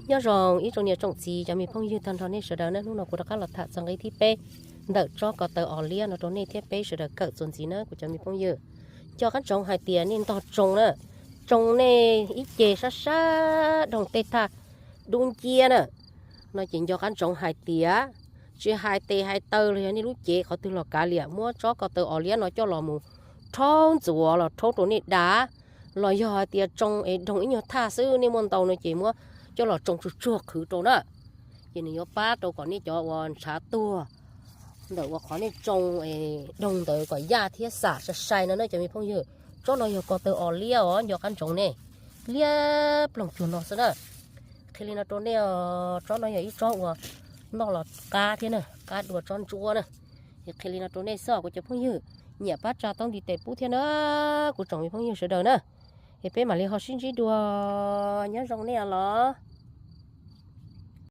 Nyob zoo ib tsoom niam tsoom txiv cov me phooj ywg tag nrho nej sawv daws na, hnub no kuv rov qab los tham txog nqe thib peb ntawm tsob ko taw os liab no rau nej thiab peb sawv daws kawm txuas ntxiv na kuv cov me phooj ywg. Nco qab ntsoov hais tias nej ntog tsoo na, tsoo nej ib ce sab sab doog tej thaj dub nciab na, no ces nco qab ntsoov hais tias tsis hais tes hais taw los yog nej lub cev qhov twg los kav liam, muab tsob ko taw os liab no coj los mus rhaub ntxuav los rhaub rau nej dav, los yog hais tias tsoo es doog ib nyuag thaj xwb nej muaj ntau no ces muab coj los tsoo tsuag tsuag qhwv rau na, ces nws yuav pab rau kom nej cov uas ntshav tuag ntawm uas qhov nej tsoo es doog ntawd kom yaj thiab xam sai sai no na cov me phooj ywg. Tsob no yog ko taw os liab os, nco qab ntsoov nej, liab ploog cuag no xwb na. Qhia li no rau nej, tsob no yog ib tsob uas noj los qab thiab na, qab dua tsob ntsuab na. Es qhia li no rau nej xwb kuv cov phooj ywg, nyiam pab tsa taub ntiv tes pub thiab na kuv tsoom me phooj ywg sawv daws na. Es peb mam li ho sib ntsib dua, nyob zoo nej os los.